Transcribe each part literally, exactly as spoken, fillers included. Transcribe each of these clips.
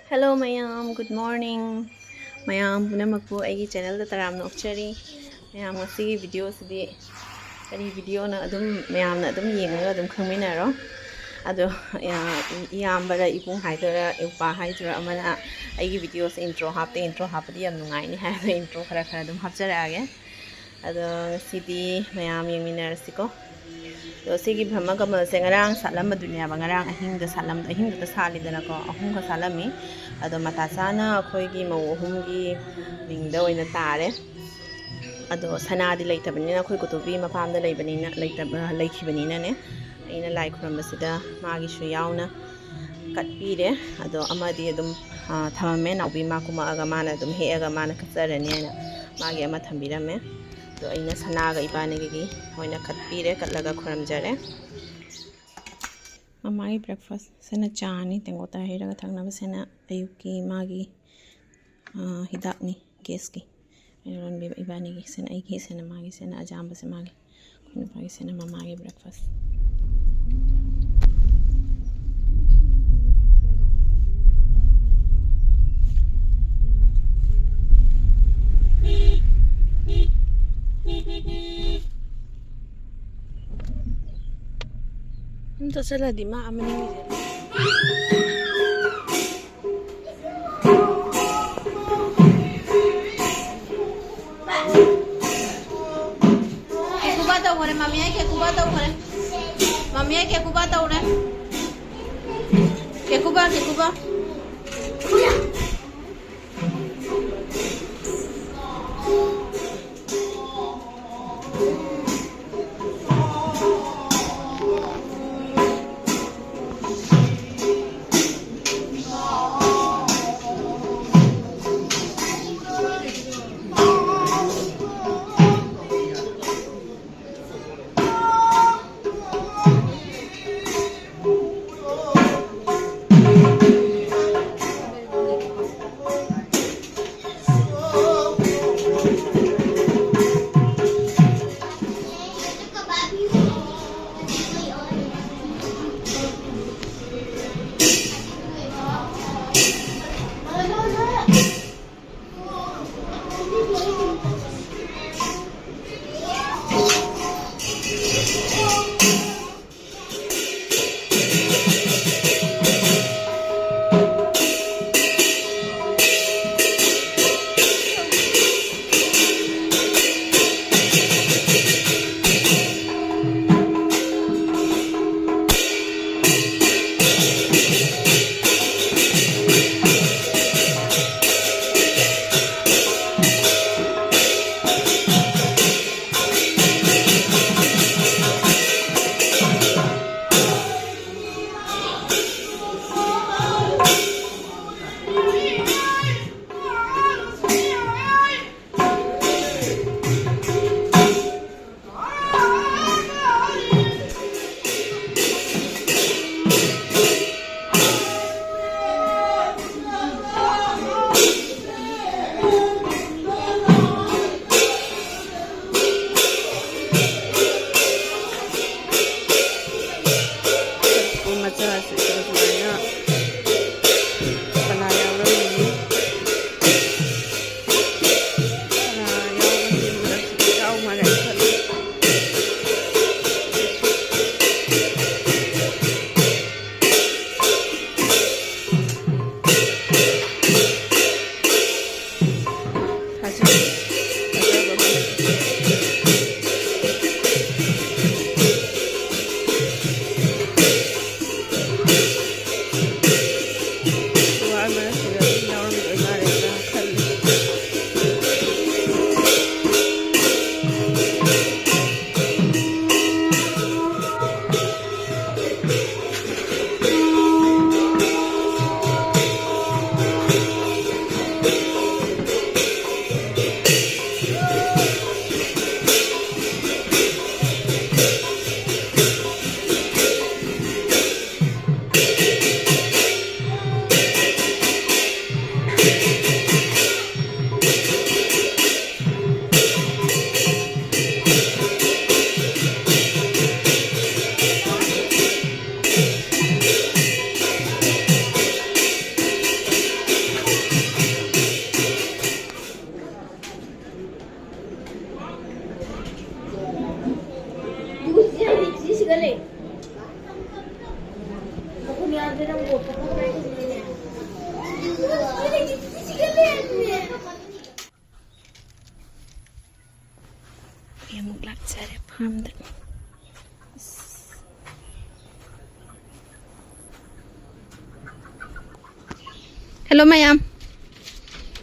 Hello ꯃꯌꯥꯝ, good morning. ꯃꯌꯥꯝ ꯄꯨꯝꯅꯃꯛꯄꯨ ꯑꯩꯒꯤ channelꯗ ꯇꯔꯥꯝꯅ ꯑꯣꯛꯆꯔꯤ꯫ ꯃꯌꯥꯝ, ꯉꯁꯤꯒꯤ videoꯁꯤꯗꯤ ꯀꯔꯤ videoꯅꯣ ꯑꯗꯨꯝ ꯃꯌꯥꯝꯅ ꯑꯗꯨꯝ ꯌꯦꯡꯉꯒ ꯑꯗꯨꯝ ꯈꯪꯃꯤꯟꯅꯔꯣ꯫ ꯑꯗꯣ, ꯏꯌꯥꯝꯕꯔ ꯏꯕꯨꯡ ꯍꯥꯏꯗꯣꯏꯔꯥ ꯏꯎꯄꯥ ꯍꯥꯏꯗꯣꯏꯔꯥ ꯑꯃꯅ ꯑꯩꯒꯤ videoꯁꯦ intro ꯍꯥꯞꯇꯦ, intro ꯍꯥꯞꯄꯗꯤ ꯌꯥꯝ ꯅꯨꯡꯉꯥꯏꯅꯤ ꯍꯥꯏꯗꯅ intro ꯈꯔ ꯈꯔ ꯑꯗꯨꯝ ꯍꯥꯞꯆꯔꯛꯑꯒꯦ꯫ ꯑꯗꯣ ꯉꯁꯤꯗꯤ ꯃꯌꯥꯝ ꯌꯦꯡꯃꯤꯟꯅꯔꯁꯤꯀꯣ꯫ ꯑꯗꯣ ꯁꯤꯒꯤ ꯕ꯭ꯔꯍ꯭ꯃ ꯀꯃꯜꯁꯦ ꯉꯔꯥꯡ ꯁꯥꯠꯂꯝꯕꯗꯨꯅꯦꯕ, ꯉꯔꯥꯡ ꯑꯍꯤꯡꯗ ꯁꯥꯠꯂꯝ-, ꯑꯍꯤꯡꯗꯨꯗ ꯁꯥꯠꯂꯤꯗꯅꯀꯣ, ꯑꯍꯨꯝꯒ ꯁꯥꯠꯂꯝꯃꯤ꯫ ꯑꯗꯣ ꯃꯇꯥ ꯆꯥꯅ ꯑꯩꯈꯣꯏꯒꯤ ꯃꯧ ꯑꯍꯨꯝꯒꯤ ꯃꯤꯡꯗ ꯑꯣꯏꯅ ꯇꯥꯔꯦ꯫ ꯑꯗꯣ ꯁꯅꯥꯗꯤ ꯂꯩꯇꯕꯅꯤꯅ, ꯑꯩꯈꯣꯏ ꯀꯨꯇꯨꯕꯤ ꯃꯄꯥꯝꯗ ꯂꯩꯕꯅꯤꯅ, ꯂꯩꯇꯕ, ꯂꯩꯈꯤꯕꯅꯤꯅꯅꯦ, ꯑꯩꯅ ꯂꯥꯏ ꯈꯨꯔꯝꯕꯁꯤꯗ ꯃꯥꯒꯤꯁꯨ ꯌꯥꯎꯅ ꯀꯠꯄꯤꯔꯦ꯫ ꯑꯗꯣ ꯑꯃꯗꯤ ꯑꯗꯨꯝ, ꯑ, ꯊꯝꯃꯝꯃꯦ꯫ ꯅꯥꯎꯕꯤ ꯃꯥ ꯀꯨꯝꯃꯛꯑꯒ ꯃꯥꯅ ꯑꯗꯨꯝ ꯍꯦꯛꯑꯒ ꯃꯥꯅ ꯀꯠꯆꯔꯅꯤ ꯍꯥꯏꯅ ꯃꯥꯒꯤ ꯑꯃ ꯊꯝꯕꯤꯔꯝꯃꯦ꯫ ꯑꯗꯣ ꯑꯩꯅ ꯁꯅꯥꯒ ꯏꯕꯥꯅꯤꯒꯤ ꯑꯣꯏꯅ ꯀꯠꯄꯤꯔꯦ, ꯀꯠꯂꯒ ꯈꯨꯔꯝꯖꯔꯦ꯫ ꯃꯃꯥꯒꯤ breakfastꯁꯤꯅ ꯆꯥꯅꯤ, ꯇꯦꯡꯀꯣꯠꯇ ꯍꯩꯔꯒ ꯊꯛꯅꯕꯁꯤꯅ ꯑꯌꯨꯛꯀꯤ ꯃꯥꯒꯤ, ꯑ, ꯍꯤꯗꯥꯛꯅꯤ, gasꯀꯤ꯫ ꯑꯩꯅ ꯂꯣꯟꯕꯤꯕ ꯏꯕꯥꯅꯤꯒꯤꯁꯤꯅ ꯑꯩꯒꯤꯁꯤꯅ ꯃꯥꯒꯤꯁꯤꯅ ꯑꯖꯥꯝꯕꯁꯦ ꯃꯥꯒꯤ꯫ ꯑꯩꯈꯣꯏ ꯅꯨꯄꯥꯒꯤꯁꯤꯅ ꯃꯃꯥꯒꯤ breakfast꯫ ꯑꯗꯨꯝ ꯆꯠꯁꯤꯜꯂꯗꯤ ꯃꯥ ꯑꯃꯅꯤ꯫ ꯀꯦꯀꯨꯕꯥ ꯇꯧꯈꯔꯦ, ꯃꯃꯤ ꯑꯩ ꯀꯦꯀꯨꯕꯥ ꯇꯧꯈꯔꯦ꯫ ꯃꯃꯤ ꯑꯩ ꯀꯦꯀꯨꯕꯥ ꯇꯧꯔꯦ꯫ ꯀꯦꯀꯨꯕꯥ, ꯀꯦꯀꯨꯕꯥ꯫ ꯍꯦꯜꯂꯣ ꯃꯌꯥꯝ,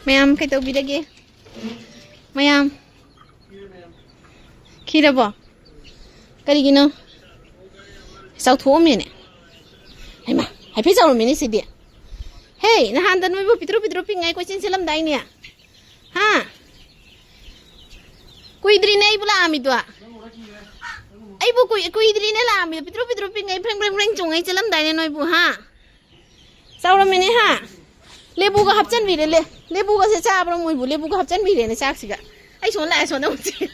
ꯃꯌꯥꯝ ꯀꯩꯗꯧꯕꯤꯔꯒꯦ? ꯃꯌꯥꯝ ꯈꯤꯔꯕꯣ? ꯀꯔꯤꯒꯤꯅꯣ? ꯆꯥꯎꯊꯣꯛꯑꯝꯃꯦꯅꯦ꯫ ꯍꯩꯃꯥ, ꯍꯥꯏꯐꯦꯠ ꯆꯥꯎꯔꯝꯃꯤꯅꯦ ꯁꯤꯗꯤ꯫ ꯍꯦ, ꯅꯍꯥꯟꯗ ꯅꯣꯏꯕꯨ ꯄꯤꯛꯇ꯭ꯔꯨ ꯄꯤꯛꯇ꯭ꯔꯨ ꯄꯤꯛꯉꯥꯏ ꯀꯣꯏꯆꯦꯟ ꯆꯦꯜꯂꯝꯗꯥꯏꯅꯦ? ꯍꯥ? ꯀꯨꯏꯗ꯭ꯔꯤꯅꯦ ꯑꯩꯕꯨ ꯂꯥꯛꯑꯝꯃꯤꯗꯣ꯫ ꯑꯩꯕꯨ ꯀꯨꯏ-, ꯀꯨꯏꯗ꯭ꯔꯤꯅꯦ ꯂꯥꯛꯑꯝꯃꯤꯗꯣ꯫ ꯄꯤꯛꯇ꯭ꯔꯨ ꯄꯤꯛꯇ꯭ꯔꯨ ꯄꯤꯛꯉꯩ ꯐ꯭ꯔꯦꯡ ꯐ꯭ꯔꯦꯡ ꯐ꯭ꯔꯦꯡ ꯆꯣꯡꯉꯩ ꯆꯦꯜꯂꯝꯗꯥꯏꯅꯦ ꯅꯣꯏꯕꯨ, ꯍꯥ? ꯆꯥꯎꯔꯝꯃꯤꯅꯦ, ꯍꯥ? ꯂꯦꯕꯨꯒ ꯍꯥꯞꯆꯟꯕꯤꯔꯦ, ꯂꯦ-, ꯂꯦꯕꯨꯒꯁꯦ ꯆꯥꯕ꯭ꯔꯣ ꯃꯣꯏꯕꯨ? ꯂꯦꯕꯨꯒ ꯍꯥꯞꯆꯟꯕꯤꯔꯦꯅꯦ ꯆꯥꯛꯁꯤꯒ꯫ ꯑꯩ ꯁꯣꯝ ꯂꯥꯛꯑꯦ, ꯁꯣꯝꯗ ꯑꯃꯨꯛ ꯆꯦꯜ-,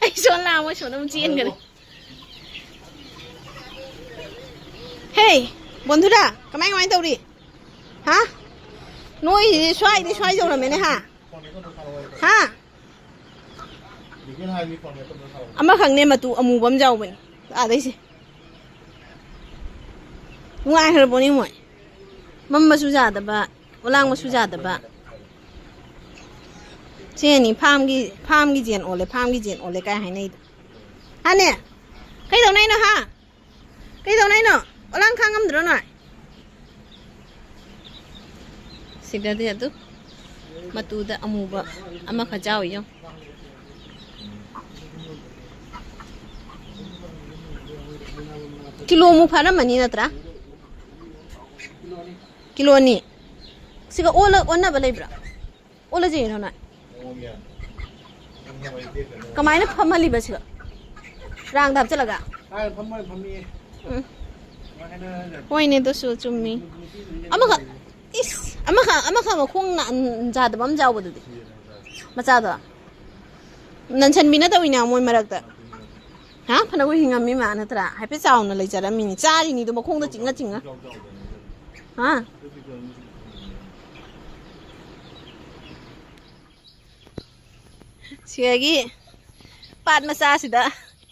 ꯑꯩ ꯁꯣꯝ ꯂꯥꯛꯑ ꯃꯣꯏ ꯁꯣꯝꯗ ꯑꯃꯨꯛ ꯆꯦꯟꯒꯅꯤ꯫ ꯍꯦ, ꯕꯣꯟꯙꯨꯔꯥ, ꯀꯃꯥꯏ, ꯀꯃꯥꯏ ꯇꯧꯔꯤ? ꯍꯥ? ꯅꯣꯏꯁꯤꯗꯤ ꯁ꯭ꯋꯥꯏꯗꯤ ꯁ꯭ꯋꯥꯏ ꯌꯧꯔꯝꯃꯦꯅꯦ, ꯍꯥ? ꯍꯥ? ꯑꯃꯈꯛꯅꯦ ꯃꯇꯨ ꯑꯃꯨꯕ ꯑꯃ ꯌꯥꯎꯕꯅꯤ ꯑꯥꯗꯩꯁꯦ꯫ ꯅꯨꯡꯉꯥꯏꯈ꯭ꯔꯕꯣꯅꯦ ꯃꯣꯏ? ꯃꯝꯕꯁꯨ ꯌꯥꯗꯕ, ꯑꯣꯂꯥꯡꯕꯁꯨ ꯌꯥꯗꯕ꯫ ꯁꯤꯅꯤ ꯐꯥꯝꯒꯤ, ꯐꯥꯝꯒꯤ ꯖꯦꯟ ꯑꯣꯜꯂꯦ, ꯐꯥꯝꯒꯤ ꯖꯦꯟ ꯑꯣꯜꯂꯦ ꯀꯥꯏ ꯍꯥꯏꯅꯩꯗꯣ꯫ ꯍꯥꯅꯦ? ꯀꯩꯗꯧꯅꯩꯅꯣ, ꯍꯥ? ꯀꯩꯗꯧꯅꯩꯅꯣ? ꯑꯣꯂꯥꯡ ꯈꯥꯡ ꯉꯝꯗ꯭ꯔꯣ ꯅꯣꯏ? ꯁꯤꯗꯗꯤ ꯑꯗꯨ ꯃꯇꯨꯗ ꯑꯃꯨꯕ ꯑꯃꯈꯛ ꯌꯥꯎꯔꯤ ꯌꯦꯡꯉꯨ꯫ ꯀꯤꯂꯣꯃꯨꯛ ꯐꯥꯔꯝꯃꯅꯤ ꯅꯠꯇ꯭ꯔꯥ? ꯀꯤꯂꯣ ꯑꯅꯤ꯫ ꯁꯤꯒ ꯑꯣꯜꯂ-, ꯑꯣꯟꯅꯕ ꯂꯩꯕ꯭ꯔꯥ? ꯑꯣꯜꯂꯁꯦ ꯀꯩꯅꯣ ꯅꯣꯏ꯫ ꯀꯃꯥꯏꯅ ꯐꯝꯍꯜꯂꯤꯕ ꯁꯤꯒ? ꯔꯥꯡꯗ ꯍꯥꯞꯆꯤꯜꯂꯒ? ꯀꯥꯏꯗ ꯐꯝꯃꯣꯏ ꯐꯝꯃꯤꯌꯦ꯫ ꯎꯝ꯫ ꯀꯃꯥꯏꯅ ꯍꯥꯏꯅꯔꯒ ꯍꯣꯏꯅꯦ, ꯑꯗꯨꯁꯨ ꯆꯨꯝꯃꯤ꯫ ꯑꯃꯈꯛ, ꯏꯁ, ꯑꯃꯈꯛ, ꯑꯃꯈꯛ ꯃꯈꯣꯡ ꯅꯥ-, ꯌꯥꯗꯕ ꯑꯃ ꯌꯥꯎꯕꯗꯨꯗꯤ꯫ ꯃꯆꯥꯗꯣ꯫ ꯅꯟꯁꯟꯕꯤꯅ ꯇꯧꯋꯤꯅꯦ ꯃꯣꯏ ꯃꯔꯛꯇ꯫ ꯍꯥ? ꯐꯅꯕꯨ ꯍꯤꯡꯉꯝꯃꯤ ꯃꯥ ꯅꯠꯇ꯭ꯔꯥ? ꯍꯥꯏꯐꯦꯠ ꯆꯥꯎꯅ ꯂꯩꯖꯔꯝꯃꯤꯅꯤ꯫ ꯆꯥꯔꯤꯅꯤꯗꯣ ꯃꯈꯣꯡꯗ ꯆꯤꯡꯉ ꯆꯤꯡꯉ꯫ ꯍꯥ? ꯁꯤꯗꯒꯤ ꯄꯥꯠ ꯃꯆꯥꯁꯤꯗ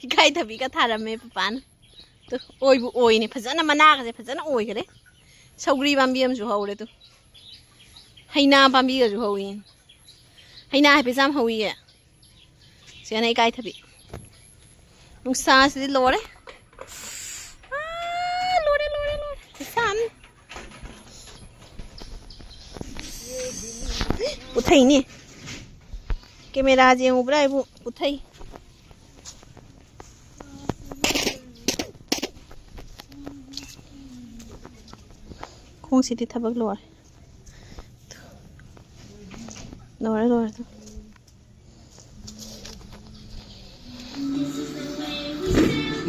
ꯏꯀꯥꯏꯊꯕꯤꯒ ꯊꯥꯔꯝꯃꯦ ꯄꯄꯥꯅ꯫ ꯇꯨ, ꯑꯣꯏꯕꯨ ꯑꯣꯏꯅꯦ꯫ ꯐꯖꯅ ꯃꯅꯥꯒꯁꯦ ꯐꯖꯅ ꯑꯣꯏꯈꯔꯦ꯫ ꯁꯧꯒ꯭ꯔꯤ ꯄꯥꯝꯕꯤ ꯑꯃꯁꯨ ꯍꯧꯔꯦ ꯇꯨ꯫ ꯍꯩꯅꯥ ꯄꯥꯝꯕꯤꯒꯁꯨ ꯍꯧꯏ꯫ ꯍꯩꯅꯥ ꯍꯥꯏꯐꯦꯠ ꯆꯥꯝ ꯍꯧꯏꯌꯦ꯫ ꯁꯤꯅ ꯏꯀꯥꯏꯊꯕꯤ꯫ ꯅꯨꯡꯁꯥꯁꯤꯗꯤ ꯂꯣꯏꯔꯦ꯫ ꯑꯥ, ꯂꯣꯏꯔꯦ, ꯂꯣꯏꯔꯦ, ꯂꯣꯏꯔꯦ꯫ ꯈꯨꯠꯁꯥ ꯑꯃꯅꯤ꯫ ꯄꯨꯊꯩꯅꯦ꯫ ꯀꯦꯃꯦꯔꯥꯁꯦ ꯌꯦꯡꯉꯨꯕ꯭ꯔꯥ ꯍꯥꯏꯕꯨ ꯄꯨꯊꯩ꯫ ꯈꯣꯡꯁꯤꯗꯤ ꯊꯕꯛ ꯂꯣꯏꯔꯦ꯫ ꯂꯣꯏꯔꯦ, ꯂꯣꯏꯔꯦ꯫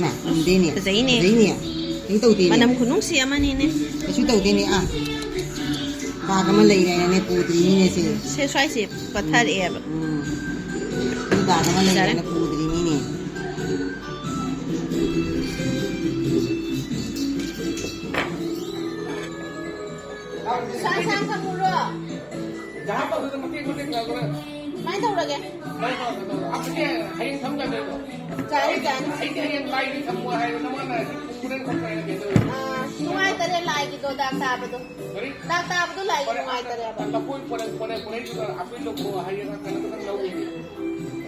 ꯅ, ꯎꯝꯗꯦꯅꯦ꯫ ꯐꯖꯩꯅꯦ꯫ ꯐꯖꯩꯅꯦ꯫ ꯀꯩꯁꯨ ꯇꯧꯗꯦꯅꯦ꯫ ꯃꯅꯝ ꯈꯨꯅꯨꯡꯁꯤ ꯑꯃꯅꯤꯅꯦ꯫ ꯀꯩꯁꯨ ꯇꯧꯗꯦꯅꯦ꯫ ꯑꯥ꯫ ꯗꯥꯛ ꯑꯃ ꯂꯩꯔꯦꯅꯦ, ꯄꯨꯗ꯭ꯔꯤꯅꯤꯅꯦ ꯁꯦ꯫ ꯁꯦ ꯁ꯭ꯋꯥꯏꯁꯦ ꯄꯠꯊꯔꯛꯑꯦꯕ꯫ ꯎꯝ꯫ ꯁꯤ ꯗꯥꯛ ꯑꯃ ꯐꯖꯔꯦ꯫ ꯂꯩꯔꯦꯅ ꯄꯨꯗ꯭ꯔꯤꯅꯤꯅꯦ꯫ ꯁꯥ ꯁꯥ ꯊꯝꯃꯨꯔꯣ? ꯀꯃꯥꯏꯅ ꯇꯧꯔꯒꯦ? ꯑꯗꯨꯗꯤ ꯍꯌꯦꯡ ꯊꯝꯖꯜꯂꯦꯀꯣ꯫ ꯆꯥꯔꯤ ꯆꯥꯔꯤ꯫ ꯑꯩꯗꯤ ꯍꯌꯦꯡ ꯂꯥꯏꯒꯤ ꯊꯝꯃꯣ ꯍꯥꯏꯔꯦ, ꯅꯉꯣꯟꯗ ꯍꯧꯖꯤꯛ ꯄꯨꯡ ꯃꯔꯤ ꯃꯈꯥꯏ ꯍꯥꯏꯔꯒꯦ ꯇꯧꯔꯤ꯫ ꯑꯥ, ꯅꯨꯡꯉꯥꯏꯇꯔꯦ ꯂꯥꯏꯒꯤꯗꯣ ꯗꯥꯛ ꯇꯥꯕꯗꯣ꯫ ꯀꯔꯤ? ꯗꯥꯛ ꯇꯥꯕꯗꯣ ꯂꯥꯏꯒꯤ ꯅꯨꯡꯉꯥꯏꯇꯔꯦꯕ꯫ ꯂꯐꯣꯏ ꯄꯣꯔꯛ-, ꯄꯣꯔꯛ-, ꯄꯣꯔꯛꯏꯗꯨꯗ ꯑꯩꯈꯣꯏ ꯂꯧꯊꯣꯛꯑꯣ ꯍꯥꯏꯔꯒ ꯀꯩꯅꯣ ꯈꯛꯇꯪ ꯂꯧꯋꯦ꯫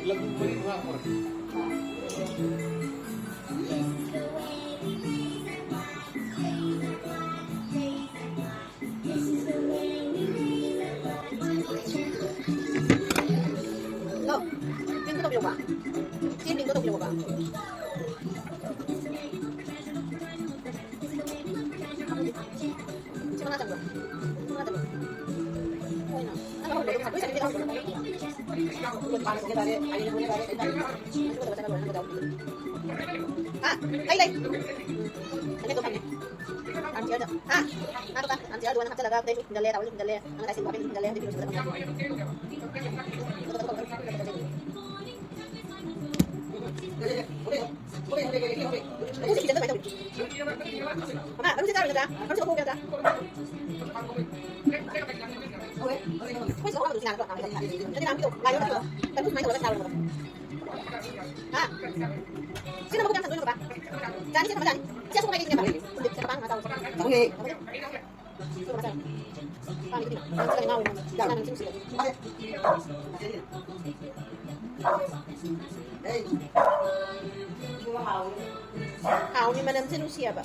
ꯂꯐꯨ ꯃꯔꯤ ꯃꯉꯥ ꯄꯣꯔꯛ꯫ ꯂꯣ, ꯄꯤꯡꯗꯣ ꯇꯧꯕꯤꯔꯛꯑꯣꯕ꯫ ꯁꯤ ꯄꯤꯡꯗꯣ ꯇꯧꯕꯤꯔꯛꯑꯣꯕ꯫ ꯁꯤ ꯃꯉꯥ ꯆꯪꯕ꯭ꯔꯣ? ꯁꯤ ꯃꯉꯥ ꯆꯪꯕ꯭ꯔꯣ? ꯍꯣꯏꯅ꯫ ꯅꯪ ꯑꯍꯨꯝꯗꯣ ꯑꯗꯨꯝ ꯂꯣꯏ ꯆꯪꯉꯛꯑꯣ꯫ ꯍꯥ? ꯂꯩ, ꯂꯩ꯫ ꯍꯥ? ꯉꯥꯗꯨꯒ ꯑꯥꯔꯝ ꯆꯤꯌꯔꯗꯨꯒ ꯅꯪ ꯍꯥꯞꯆꯤꯜꯂꯒ ꯕ꯭ꯂꯦꯛꯁꯨ ꯈꯤꯟꯖꯜꯂꯦ, ꯇꯥꯋꯦꯜꯁꯨ ꯈꯤꯟꯖꯜꯂꯦ, ꯅꯪ ꯉꯁꯥꯏ ꯁꯤꯡ ꯍꯥꯞꯄꯩꯗꯨꯁꯨ ꯈꯤꯟꯖꯜꯂꯦ, ꯍꯧꯖꯤꯛꯀꯤ ꯂꯣꯏꯁꯤꯜꯂꯒ ꯊꯝꯃꯣ꯫ ꯃꯔꯨꯁꯦ ꯈꯤꯇꯪ ꯀꯃꯥꯏꯅ ꯇꯧꯔꯤ? ꯃꯃꯥ, ꯃꯔꯨꯁꯦ ꯆꯥꯔꯣꯏꯗ꯭ꯔꯥ? ꯃꯔꯨꯁꯦ ꯂꯧꯊꯣꯛꯑꯒꯦ ꯅꯠꯇ꯭ꯔꯥ? ꯍꯧꯋꯦ꯫ ꯑꯩꯈꯣꯏ ꯁꯤꯗ ꯍꯧꯕꯗꯨꯁꯨ ꯌꯥꯒꯗ꯭ꯔꯣ? ꯑꯗꯨꯗꯤ ꯅꯍꯥꯟꯒꯤꯗꯣ ꯂꯥꯏ ꯌꯣꯟꯕꯗꯣ ꯇꯔꯨꯛ ꯁꯨꯃꯥꯏꯅ ꯇꯧꯔꯒ ꯆꯥꯔꯣ꯫ ꯍꯥ? ꯁꯤꯅ ꯃꯕꯨꯛ ꯌꯥꯝ ꯊꯟꯗꯣꯏꯅꯦ ꯕꯕꯥ꯫ ꯆꯥꯅꯤ, ꯁꯤ ꯊꯝꯃ ꯆꯥꯅꯤ꯫ ꯁꯤ ꯑꯁꯨꯛ ꯉꯥꯏꯒꯦ ꯁꯤꯅꯦꯕ꯫ ꯁꯦ ꯕꯕꯥ ꯉꯥ ꯆꯥꯎꯕꯁꯦ꯫ ꯍꯧꯋꯦ꯫ ꯁꯤ ꯕꯕꯥ ꯆꯥꯔꯣ꯫ ꯄꯥꯝꯃꯤ ꯑꯗꯨꯗꯤ꯫ ꯅꯪ ꯆꯠꯂꯒ ꯉꯥꯎꯔꯣ ꯅꯪ꯫ ꯌꯥꯔꯣꯏ꯫ ꯅꯪ ꯆꯠꯂꯨꯁꯤ꯫ ꯍꯣꯏ꯫ ꯍꯥꯎꯅꯤ, ꯃꯅꯝꯁꯦ ꯅꯨꯡꯁꯤꯑꯕ꯫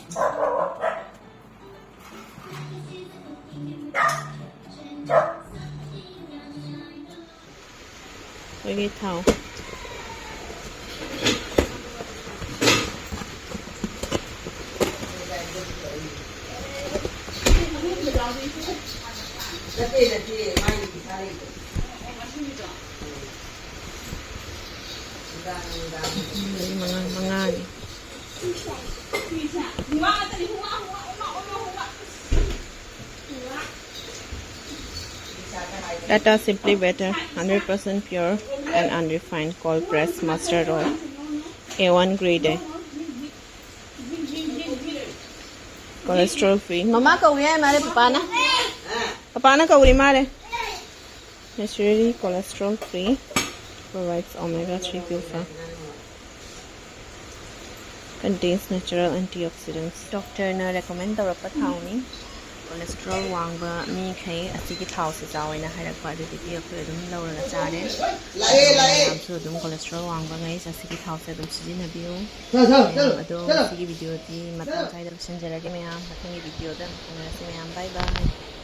ꯑꯩꯈꯣꯏꯒꯤ ꯊꯥꯎ꯫ ꯃꯔꯤ ꯃꯉꯥ, ꯃꯉꯥꯅꯤ꯫ Tata Simply Better, hundred percent pure and unrefined cold press mustard oil, A one grade. Cholesterol free. ꯃꯃꯥ ꯀꯧꯔꯤ ꯍꯥꯏ ꯃꯥꯜꯂꯦ ꯄꯄꯥꯅ꯫ ꯄꯄꯥꯅ ꯀꯧꯔꯤ ꯃꯥꯜꯂꯦ꯫ Naturally cholesterol free, provides omega three pure fat, contains natural antioxidants. ꯗꯣꯛꯇꯔꯅ ꯔꯦꯀꯃꯦꯟ ꯇꯧꯔꯛꯄ ꯊꯥꯎꯅꯤ꯫ ꯀꯣꯂꯦꯁꯇ꯭ꯔꯣꯜ ꯋꯥꯡꯕ ꯃꯤꯈꯩ ꯑꯁꯤꯒꯤ ꯊꯥꯎꯁꯦ ꯆꯥꯎ ꯍꯥꯏꯅ ꯍꯥꯏꯔꯛꯄ, ꯑꯗꯨꯗꯒꯤ ꯑꯩꯈꯣꯏ ꯑꯗꯨꯝ ꯂꯧꯔꯒ ꯆꯥꯔꯦ꯫ ꯑꯗꯣ ꯃꯌꯥꯝꯁꯨ ꯑꯗꯨꯝ ꯀꯣꯂꯦꯁꯇ꯭ꯔꯣꯜ ꯋꯥꯡꯕꯉꯩ ꯑꯁꯤꯒꯤ ꯊꯥꯎꯁꯦ ꯑꯗꯨꯝ ꯁꯤꯖꯤꯟꯅꯕꯤꯌꯨ꯫ ꯃꯌꯥꯝ ꯑꯗꯣ ꯉꯁꯤꯒꯤ ꯚꯤꯗꯤꯑꯣꯗꯤ ꯃꯇꯥꯡ ꯁ꯭ꯋꯥꯏꯗ ꯂꯣꯏꯁꯤꯟꯖꯔꯒꯦ ꯃꯌꯥꯝ꯫ ꯃꯊꯪꯒꯤ ꯚꯤꯗꯤꯑꯣꯗ ꯑꯃꯨꯛ ꯊꯦꯡꯅꯔꯁꯤ ꯃꯌꯥꯝ꯫ ꯕꯥꯏ ꯕꯥꯏ꯫